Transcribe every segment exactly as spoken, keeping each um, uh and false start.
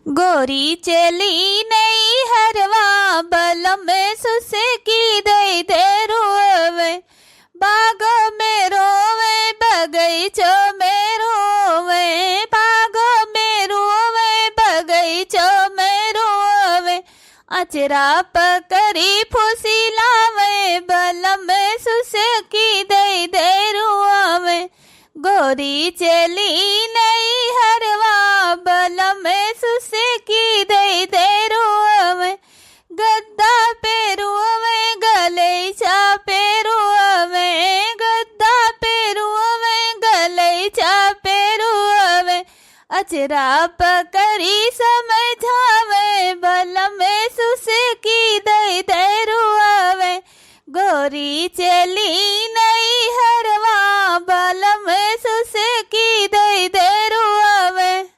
गोरी चली नैहरवा, बलम सुसकी दइ दे रोवे। बाग में रोवे, बगइचो में रोवे, बाग में रोवे, बगइचो में रोवे। अचरा पकरी फुसिलावे, बलम सुसकी दइ दे रोवे। गोरी चली नैहरवा, बलम सुसकी दइ दे रोवे। गद्दा पे रोवे, गलैचा पे रोवे, गद्दा पे रोवे, गलैचा पे रोवे। अचरा पकरी समझावे, बलम सुसकी दइ दे रोवे। गोरी चली नैहरवा, बलम सुसकी दइ दे रोवे।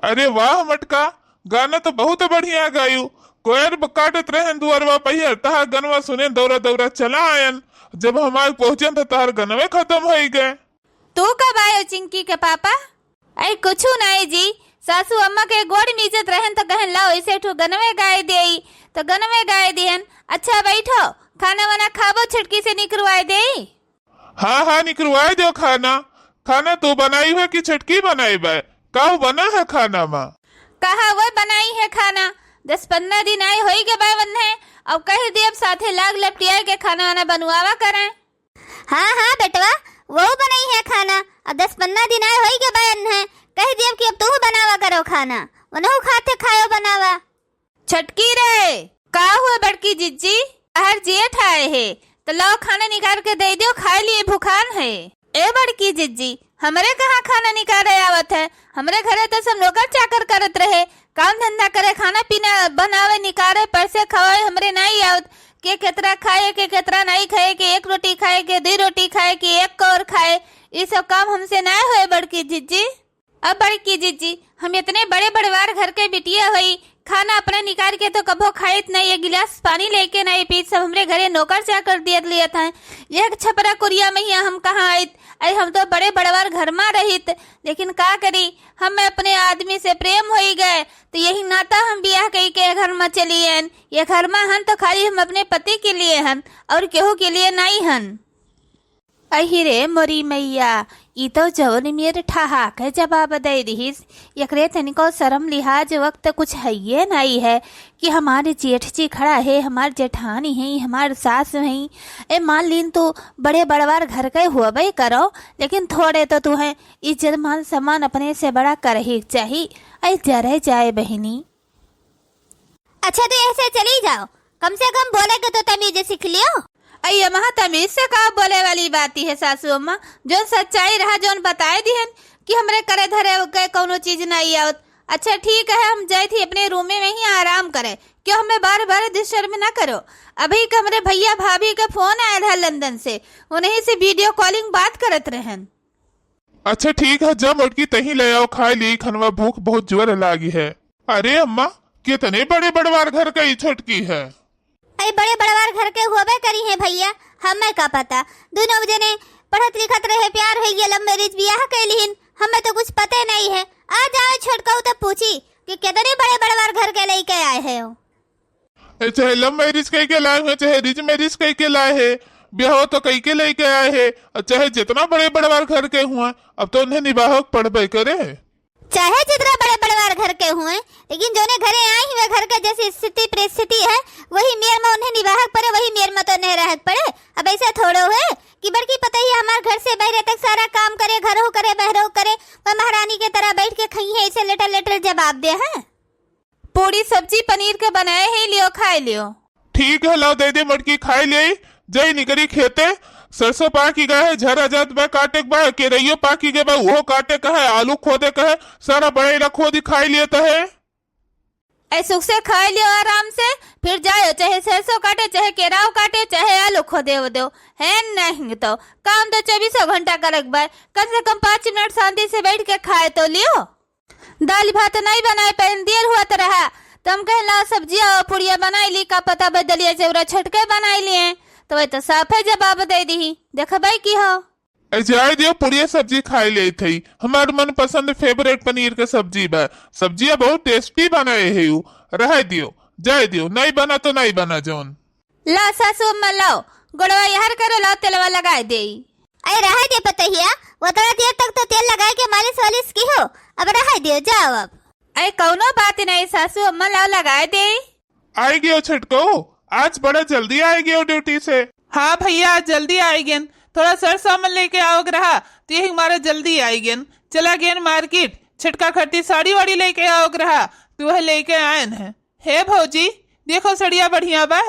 अरे वाह मटका, गाना तो बहुत बढ़िया गायू। कोयर ब-, काटत रहन दुअरवा पहिया, तहार गनवा सुने दौरा दौरा चला आयन। जब हम आग पहुँचन त तहार गनवे खतम होइ गए। तू कब आयो चिंकी के पापा? अरे कुछु नाई जी, सासू अम्मा के गोड़ मीजत रहन त कहन लाओ इसे ठो गनवे गाय देई, त गनवे गाय दिहन। अच्छा बैठो, खाना वाना खाबो, छुटकी से निकरवाए देई। हाँ, हाँ, निकरवाए देव खाना। खाना तू बनाई है कि छुटकी बनाई बा? का बना है खाना मा? कहा वो बनाई है खाना? दस पन्द्रह दिन आए होई के बा वन्हे, अब कह दियब साथे लाग लपटियाए के खाना वाना बनवावा करें। हाँ, हाँ बेटवा, वो बनाई है खाना, अब दस पन्द्रह दिन आए होई के बा वन्हे, कह दियब कि अब तू बनावा करो खाना, वनहु खाते खायो बनावा। छटकी रे, का हुआ बड़की जिज्जी? तहर जेठ आए हे, त लाओ खाना निकाल के दे दियो, खाए लिए भूखान है। ए बड़की जिज्जी, हमरे कहाँ खाना निकाले आवत है? हमरे घरे तो सब नौकर चाकर करत रहे, काम धंधा करे, खाना पीना बनावे, निकाले, परसे, खवाए, हमरे नाई आवत। के केतरा खाए, के केतरा नाई खाए, के एक रोटी खाए, के दुई रोटी खाए, के एक कौर खाए, ई सब काम हमसे नाई होए बड़की जिज्जी। अब बड़की जिज्जी, हम इतने बड़े बड़वार घर के बिटिया होई, खाना अपने निकाल के तो कभो खाइत नहीं, एक गिलास पानी लेके नहीं पीत, सब हमरे घरे नौकर चाकर दियत लियत हैं। यह छपरा कुरिया में ही हम कहाँ आइत? अरे हम तो बड़े बड़वार घर मा रहित, लेकिन का करी, हम अपने आदमी से प्रेम होई गए, तो यही नाता हम बियाह कई के घर मा चली आयन। ये घर मा हन तो खाली हम अपने पति के लिए हन और केहू के लिए नहीं हन। अहि रे मोरी मइया, ई तो जवन मेर ठहाके जवाब दइ दिहिस। एकरे तनिको सरम लिहाज वक्त कुछ हइये नाई है कि हमार जेठ जी खड़ा है, हमार जेठानी है, हमार सास है। ए मान लीन तू बड़े बड़वार घर के होबे करो, लेकिन थोड़े तो तुहें इज्जत मान सम्मान अपने से बड़ा करही के चाही। ऐ जरे जाए बहिनी। अच्छा, तो ऐसे चली जाओ, कम से कम बोले के तो तमीज सीख लियो। अये महा, तमीज से का बोले वाली बात है सासू अम्मा, जौन सच्चाई रहा, जौन बताए दिहन कि हमरे करे धरे के कौनो चीज नहीं आवत। अच्छा ठीक है, हम जाए थी अपने रूमे में ही आराम करे, क्यों हमें बार बार डिस्टर्ब ना करो। अभी के हमरे भैया भाभी का फोन आयल है लंदन से, उन्हीं से वीडियो कॉलिंग बात करत रहन। अच्छा ठीक है, जा मोटकी तहीं ले आओ, खाए ली खनवा, भूख बहुत जोर लागी है। अरे अम्मा, कितने बड़े बड़वार घर का ई छोटकी है। अरे बड़े बड़वार घर के होबे करी है भैया, हमें का पता। दोनों जने पढ़त लिखत रहे, प्यार होइ गया, लव मैरिज बियाह कैलिहिन, हमें तो कुछ पते नहीं है। आ जाओ छोटकाऊ तो पूछी कि कितने बड़े बड़वार घर के लेके आए हैं हो। ए, चाहे लव मैरिज कई के लाए हो, चाहे रिज मैरिज कई के लाए है, ब्याह तो कई के लेके आए है, और चाहे जितना बड़े बड़वार घर के हुआ, अब तो उन्हें निभावक पड़बे करे। चाहे जितना बड़े बड़वार घर के हुए, लेकिन जोने घरे आई हुए घर के जैसी स्थिति परिस्थिति है, वही मेर में उन्हें निभावक पड़े, वही मेर में तो उन्हें रहक पड़े। अब ऐसा थोड़ो है कि बड़की पतोहिया हमार घर से बहरे तक सारा काम करे, घरो करे, बहरो करे, वह महारानी के तरह बैठ के खाई है, ऐसे लेटर लेटर जवाब दे है। पूरी सब्जी पनीर के बनाए है, लियो खाए लियो। ठीक है, लाओ दे दे मटकी खाए ले। जाई निकरी खेते, सरसों पाकी गए है, झरा जात बा काटे के बा, केरइयो पाकी गए बा, वो काटे का है, आलू खोदे का है, सारा बड़े रखो दी खाए लिए तो है। ऐ सुख से खाए लियो आराम से, फिर जायो, चाहे सरसों काटे, चाहे केराव काटे, चाहे आलू खोदे वो दो, है नहीं तो काम तो चौबीसों घंटा करे के बा, कम से कम पाँच मिनट शांति से बैठ के खाए तो लियो। दाल भात नहीं बनाए, पहन देर हुआ तो रहा, तो हम कहे, "लाओ सब्जिया और पुड़िया बनाई ली, का पता बदलिया चौरा छटके बनाई लिए।" तो वह तो साफे जवाब दे दी, "देखबे की हो।" ए, जाए दियो, पुड़िया सब्जी खाए लेत हई। हमार मनपसंद favourite पनीर के सब्जी बा। सब्जिया बहुत tasty बनाए है उ। रहे दियो, जाए दियो, नहीं बना तो नहीं बना जौन। ला सासू अम्मा, लाओ, गोड़वा यहर करो, लाओ, तेलवा लगाए देई। अरे रहे दे पतहिया, उतना देर तक तो तेल लगाए के मालिश वालिश की हो, अब रहे दियो, जाओ अब। अरे कौनो बात नहीं सासू अम्मा, लाओ, लगाए देई। आइ गयो छटको, आज बड़ा जल्दी आइ गयो duty से। हाँ भैया, आज जल्दी आइ गेन। थोड़ा सर सामान लेके आओग रहा, तो यही मारे जल्दी आइ गेन। चला गेन market, छटका खातिर साड़ी वाड़ी लेके आओग रहा, तो वह लेके आयन है। हे भौजी, देखो सड़िया बढ़िया बा।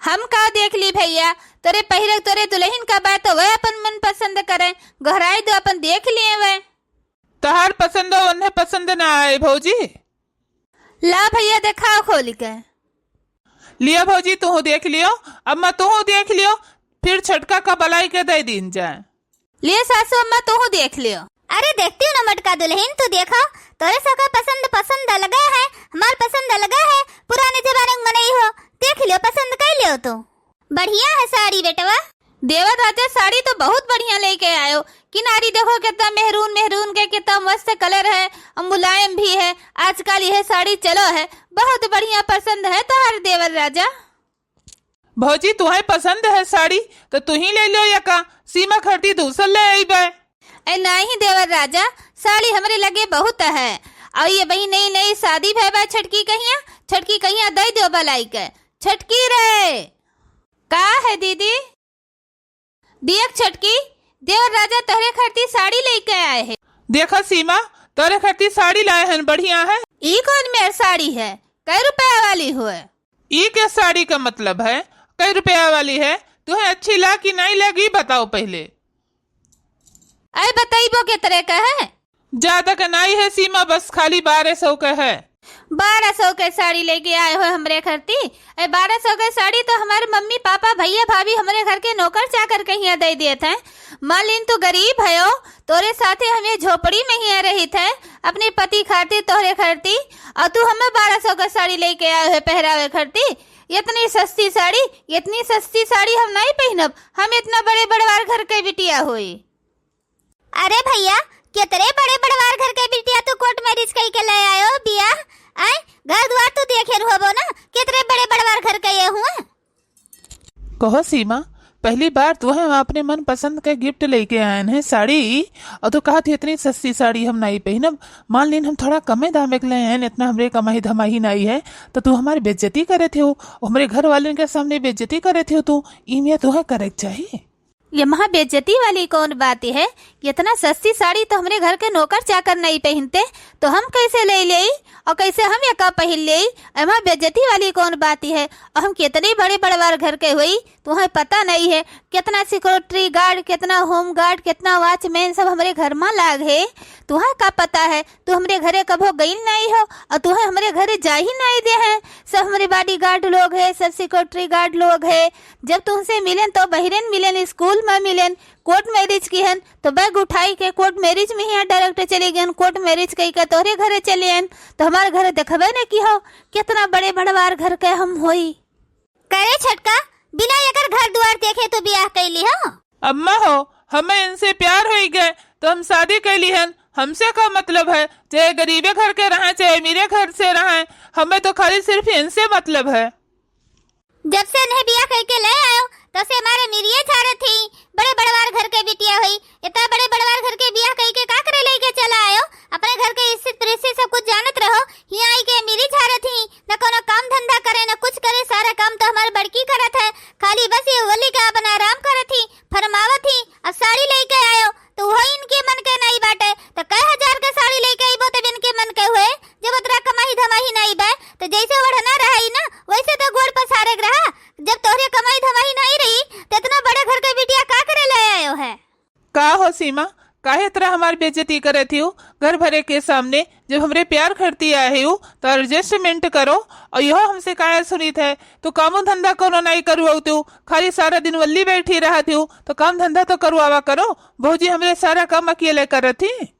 हम का देख ली भैया, तोरे पहिरे, तोरे दुल्हन का बा तो वह अपन मन पसंद करे, गोहराई दो अपन देख लिए वह। तहार पसंद हो, उन्हें पसंद ना आए भौजी। ला भैया, देखाओ खोल के। लिया भौजी, तुहू देख लियो, अम्मा तुहू देख लियो, फिर छोटका का बलाई के दे दीन जाए। लिया सासू अम्मा, तुहू देख लियो। अरे देखती हूँ ना मोटका दुल्हन, तू देखो, तोरे सबका पसंद पसंद अलगा है, हमार पसंद अलगा है, पुराने जमाने के मनई हो, देख लियो, पसंद कर लियो तू। बढ़िया है साड़ी बेटवा। देवर राजा, साड़ी तो बहुत बढ़िया लेके आयो। किनारी देखो कितना मेहरून, मेहरून के कितना मस्त colour है और मुलायम भी है। आजकल यह साड़ी चलो है, बहुत बढ़िया पसंद है तोहर देवर राजा। भौजी, तुहे पसंद है साड़ी तो तू ही ले लो या का? सीमा खरती दूसर ले आई बे। ए नाही देवर राजा, साड़ी हमरे लगे बहुत है। और ये बही नई नई शादी भय बा छोटकी कहिया, छोटकी कहिया दे दो बलाई के। छोटकी रे, का है दीदी? दियक छोटकी, देवर राजा तोहरे खरती साड़ी लेके आए हैं। देखा सीमा, तोहरे खरती साड़ी लाए हैं, बढ़िया है। ई कौन मेर साड़ी है, कै रुपया वाली हुए? ई के साड़ी का मतलब है, कै रुपया वाली है? तुहे अच्छी ला कि नहीं लगी, बताओ पहले। ऐ बतइबो के तरे का है? ज्यादा का नाई है सीमा, बस खाली बारह सौ का है। बारह सौ के साड़ी लेके आए हो हमरे खरती। ऐ बारह सौ के साड़ी तो हमारे मम्मी पापा भैया भाभी हमरे घर के नौकर चाकर के हियाँ दे देत हैं। मालिन तू गरीब है हो, तोरे साथे हम ये झोपड़ी में हियाँ रहित है, अपने पति खातिर तोहरे खरती, और तू हमें बारह सौ के साड़ी लेके आए हो पहरावे खरती। इतनी सस्ती साड़ी, इतनी सस्ती साड़ी हम नहीं पहनब। हम इतना बड़े बड़वार घर के बिटिया होई। अरे भैया, कितरे बड़े बड़वार घर के बिटिया तू court marriage कई के ले आयो बिया? आय, घर द्वार तू देखे होबो ना, कितरे बड़े बड़वार घर के ये हुए। कहो सीमा, पहली बार तू है अपने मन पसंद के gift लेके आयन है साड़ी, और तू कहत है इतनी सस्ती साड़ी हम नहीं पहनब। मान लीन हम थोड़ा कमे दामे के ले आयन, इतना हमरे कमाई धमाई नहीं है, तो तू हमारी बेइज्जती करे थे हो, हमरे घर वाले के सामने बेइज्जती करे थे हो तू, ई में तू है करे के चाहिए। ये महा बेइज्जती वाली कौन बात है? इतना सस्ती साड़ी तो हमरे घर के नौकर चाकर नहीं पहनते, तो हम कैसे ले लेई और कैसे हम एका पहन लेई? एमा बेइज्जती वाली कौन बात है? और हम कितनी बड़े बड़वार घर के हुई, तुम्हें पता नहीं है। कितना security guard, कितना home guard, कितना watchman सब हमरे घर में लाग है, तुम्हें का पता है? तू हमरे घरे कभो गइल नाई हो और तुहे हमरे घरे जा ही नाई दे हैं। सब हमरे bodyguard लोग है, सब security guard लोग है। जब तुमसे मिलेन तो बहिरेन मिलेन, school में मिलेन, court marriage किहन तो bag उठाई के court marriage में ही direct चली गयन। Court marriage कई के तोहरे घरे चली आयन तो हमारे घरे देखबे न की हो, कितना बड़े बड़वार घर के हम होई। करे छटका, बिना एकर घर दुआर देखे तू बियाह कैली हो? अम्मा हो, हमें इनसे प्यार होई गए तो हम शादी कैली हन। हमसे का मतलब है, चाहे गरीबे घर के रहें, चाहे अमीरे घर से रहें, हमें तो खाली सिर्फ इनसे मतलब है। जब से इन्हें बियाह करके ले आयो, तब से हमारे मिरिये झारे थी। बड़े बड़वार घर के बिटिया हुई, इतना बड़े बड़वार घर के बियाह कई के का करे लेके चला आयो? अपने घर के स्थित परिस्थिति सब कुछ जानत रहो। हियाँ आई के मिरी झारे थी, न कोनो काम धंधा करे, न कुछ करे, सारा काम तो हमार बड़की करत है। खाली बस ये होली का अपन आराम करत थी, फरमावत थी। अब साड़ी लेके आयो, तो वही इनके मन के नहीं बाटे। तो कै हजार के साड़ी लेके आईबो, तब इनके मन के हुए, जब उतना कमाई धमाई नहीं बा, तो जैसे ओढ़ना रही ना, वैसे तो गोड़ पसारे के रहा। जब तोहरे कमाई धमाई नहीं रही, तो इतना बड़े घर के बिटिया का करे ले आयो है? का हो सीमा, काहे तरह हमार बेइज्जती करे थी हो घर भरे के सामने? जब हमरे प्यार करती आए हो, तो adjustment करो। और यह हमसे काहे सुनित है, तू कामो धंधा कोनो नहीं करुआऊ तू, खाली सारा दिन वल्ली बैठी रहा थी हो, तो काम धंधा तो करुआवा करो। भौजी हमरे सारा काम अकेले करत थी।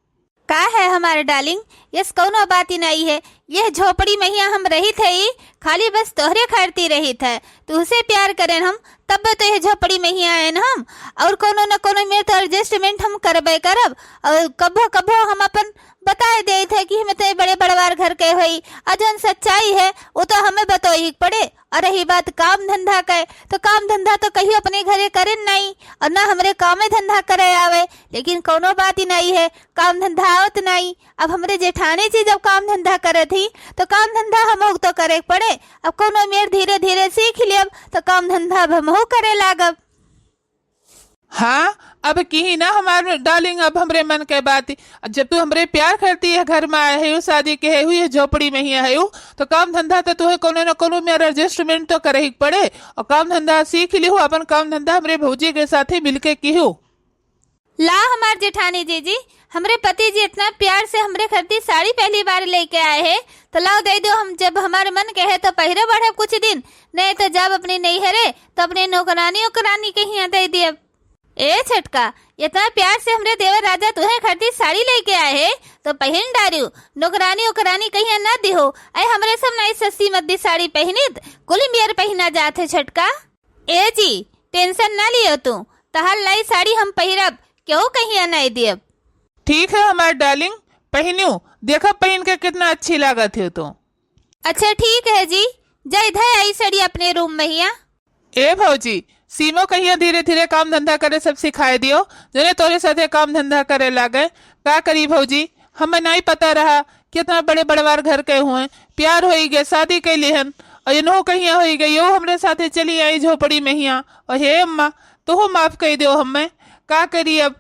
का है हमार डार्लिंग, यस कौनो बात ही नहीं है। यह झोपड़ी महिया हम रहित है, ई खाली बस तोहरे खातिर रहित है। तुहसे प्यार करेन हम, तब तो यह झोपड़ी महिया आएन हम। और कौनो न कौनो मेर तो एडजस्टमेंट हम करबे करब। और कभो कभो हम अपन बताए देत है कि हम इतने बड़े बड़वार घर के होई, आ जौन सच्चाई है वो तो हमें बतोई के पड़े। और रही बात काम धंधा के, तो काम धंधा तो कहियो अपने घरे करेन नहीं, और ना हमरे कामे धंधा करे आवे। लेकिन कौनो बात ही नहीं है, काम धंधा आवत नहीं। अब हमरे जेठानी जी जब काम धंधा करत ही, तो काम धंधा हमहू तो करे के पड़े। अब कौनो मेर धीरे धीरे सीख लेब, तो काम धंधा अब हमहू करे लागब। हाँ, अब किही ना हमार डार्लिंग, अब हमरे मन के बात। जब तू हमरे प्यार करती है, घर में आए है, शादी के है, हुई है, झोपड़ी महिया है, तो काम धंधा तो तुहे कोनो न कोनो मेर एडजस्टमेंट तो करे ही पड़े। और काम धंधा सीख लिहू, अपन काम धंधा हमरे भौजी के साथे मिलके किहू। ला हमार जेठानी जीजी, हमरे पति जी इतना प्यार से हमरे खरती साड़ी पहली बार लेके आए हैं, तो लाओ दे दो। हम जब हमारे मन के है तो पहिरे बढ़ब कुछ दिन, नहीं तो जब अपने नैहरे तो अपने नौकरानी ओकरानी के हियाँ दे दियब। ए छोटका, इतना प्यार से हमरे देवर राजा तुहे खरती साड़ी लेके आए हैं, तो पहिन डारियो, नौकरानी ओकरानी के हियाँ ना दिहो। ऐ हमरे सब नहीं सस्ती मद्दी साड़ी पहिनित, कुल मेर पहिना जात है छोटका। ए जी, टेंशन ना लियो तू, तहार लाई साड़ी हम पहिरब, केहू के हियाँ नहीं दियब। ठीक है हमार डार्लिंग, पहिनियो, देखब पहिन के कितना अच्छी लागत हो तू। अच्छा ठीक है जी, जा इधर आई साड़ी अपने रूम महिया। ए भौजी, सीमो के हियाँ धीरे धीरे काम धंधा करे सब सिखाए दियो, जने तोरे साथे काम धंधा करे लागे। का करी भौजी, हमें नहीं पता रहा कितना बड़े बड़वार घर के हुए, प्यार होई गए, शादी के लिहन, और इनहो के हियाँ होई गए, यो हमरे साथे चली आई झोपड़ी महिया। और हे अम्मा, तोहो माफ कर दियो हमें, का करी अब।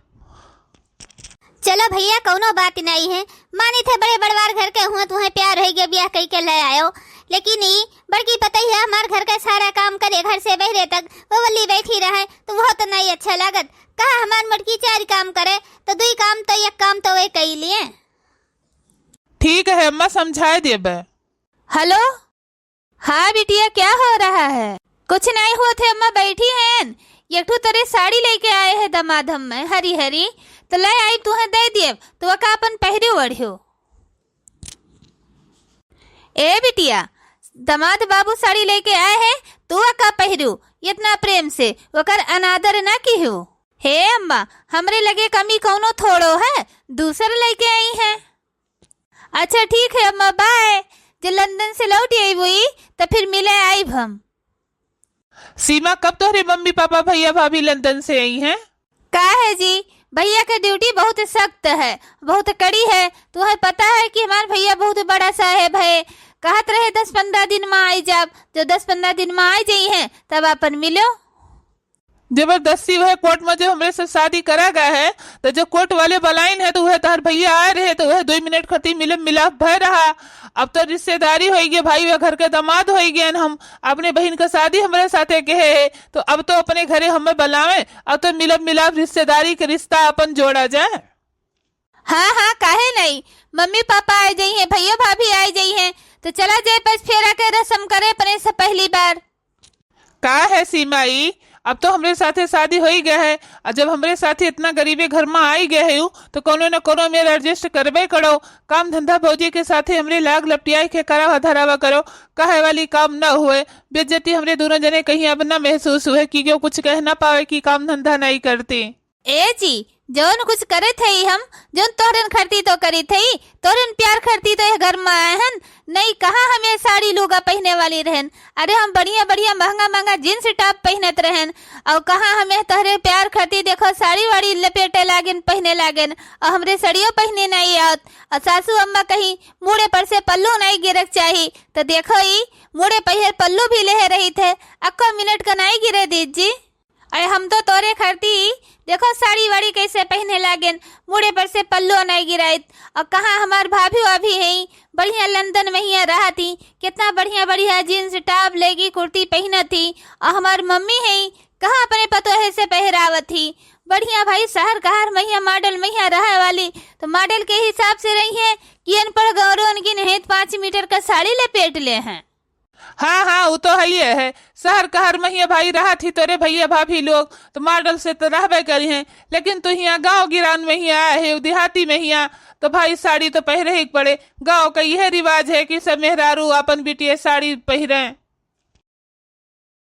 चलो भैया, कौनो बात नहीं है, मानी थे बड़े बड़वार घर के हुए, तुहे प्यार होई गए, ब्याह कई के ले आयो, लेकिन ई बड़की पतई है हमार घर का सारा काम करे, घर से बहरे तक वो वल्ली बैठी रहे, तो वो तो नहीं अच्छा लागत। कहा हमार मोटकी चार काम करे, तो दुई काम तो एक काम तो वे कई लिए। ठीक है अम्मा, समझाए देबे। हेलो, हाँ बिटिया, क्या हो रहा है? कुछ नहीं हुआ थे अम्मा, बैठी हैं। एक ठो तरे साड़ी लेके आए हैं दामाद हम में, हरी हरी, तो ले आई तुहे दे दिए, तो वका अपन पहिरियो ओढ़ियो। ए बिटिया, दामाद बाबू साड़ी लेके आए हैं, तू वका पहिरू, इतना प्रेम से, वकर अनादर ना किहू। हे अम्मा, हमरे लगे कमी कौनो थोड़ो है, दूसर लेके आई हैं। अच्छा ठीक है अम्मा, बाय। जे लंदन से लौट आई हुई, तो फिर मिले आइब हम। सीमा, कब तोहरे मम्मी पापा भैया भाभी लंदन से आई हैं? का है जी, भैया के ड्यूटी बहुत सख्त है, बहुत कड़ी है। तुम्हें पता है कि हमार भैया बहुत बड़ा साहेब है, कहत रहे दस पन्द्रह दिन में आई जाब। जब दस पन्द्रह दिन में आई जाई हैं, तब अपन मिलो। जबरदस्ती वह कोर्ट में जो हमरे से शादी करा गया है, तो जो कोर्ट वाले बलाइन है, तो वह तोहर भैया आए रहे, तो वह दो मिनट खती मिले मिलाप भय रहा। अब तो रिश्तेदारी होई गए, भाई वह घर के दामाद होई गए, हम अपने बहिन का शादी हमरे साथे के है, तो अब तो अपने घरे हमें बलावे, अब तो मिलब मिलाप रिश्तेदारी के रिश्ता अपन जोड़ा जाए। हाँ, हाँ, काहे नहीं? मम्मी पापा आए जाई हैं, भैया भाभी आए जाई हैं, तो चला जाए बस फेरा के रस्म करे अपने से पहली बार। का है सीमा ई? अब तो हमरे साथे शादी होई गया है, और जब हमरे साथे इतना गरीबे घर में आई गए है, तो कोनो न कोनो मेर एडजस्ट करबे करो। काम धंधा भौजी के साथे हमरे लाग लपटियाई के करावा धरावा करो, कहे वाली काम न हुए। बेइज्जती हमरे दोनों जने कहीं अब न महसूस हुए कि क्यों कुछ कह ना पावे कि काम धंधा नहीं करती। ए जी, जौन कुछ करे थे हम, जौन तोहरन खरती तो करी थे, तोहरन प्यार खरती तो यह घर में आए हन। नहीं, कहाँ हमें साड़ी लुगा पहने वाली रहन। अरे, हम बढ़िया बढ़िया महंगा महंगा जींस टॉप पहनत रहन, और कहाँ हमें तोहरे प्यार खरती देखो साड़ी वाड़ी लपेटे लागेन, पहने लागेन, और हमरे सड़ियो पहने नहीं आवत। और सासू अम्मा कहीं, "मूड़े पर से पल्लू नहीं गिरक चाही।" तो देखो ई, मूड़े पहिर पल्लू भी लेहे रही थे, अक्को मिनट का नहीं गिरे दीद जी। अरे, हम तो तोरे खरती, देखो साड़ी वाड़ी कैसे पहने लागेन, मूड़े पर से पल्लू नहीं गिराइत। और कहाँ हमार भाभी वाभी हैं, बढ़िया लंदन महिया रहती, कितना बढ़िया बढ़िया जींस टॉप लेगी कुर्ती पहनती। और हमार मम्मी हैं, कहाँ अपने पतोहे से पहरावत ही। बढ़िया भाई शहर कहार महिया मॉडल महिया रहे वाली, तो मॉडल के हिसाब से रही है कि अनपढ़ गौरवन की नहीं पाँच मीटर का साड़ी लपेट ले हैं। हाँ, हाँ, उ तो हइये है। शहर कहर में हियाँ भाई रहत ही तोरे भइया भाभी लोग, तो मॉडल से तो रहबे करी हैं, लेकिन तू हियाँ गाँव गिरान में हियाँ आए है, देहाती में हियाँ, तो भाई साड़ी तो पहिरे ही पड़े। गाँव का यह रिवाज है कि सब मेहरारू अपन बिटिया साड़ी पहिरे।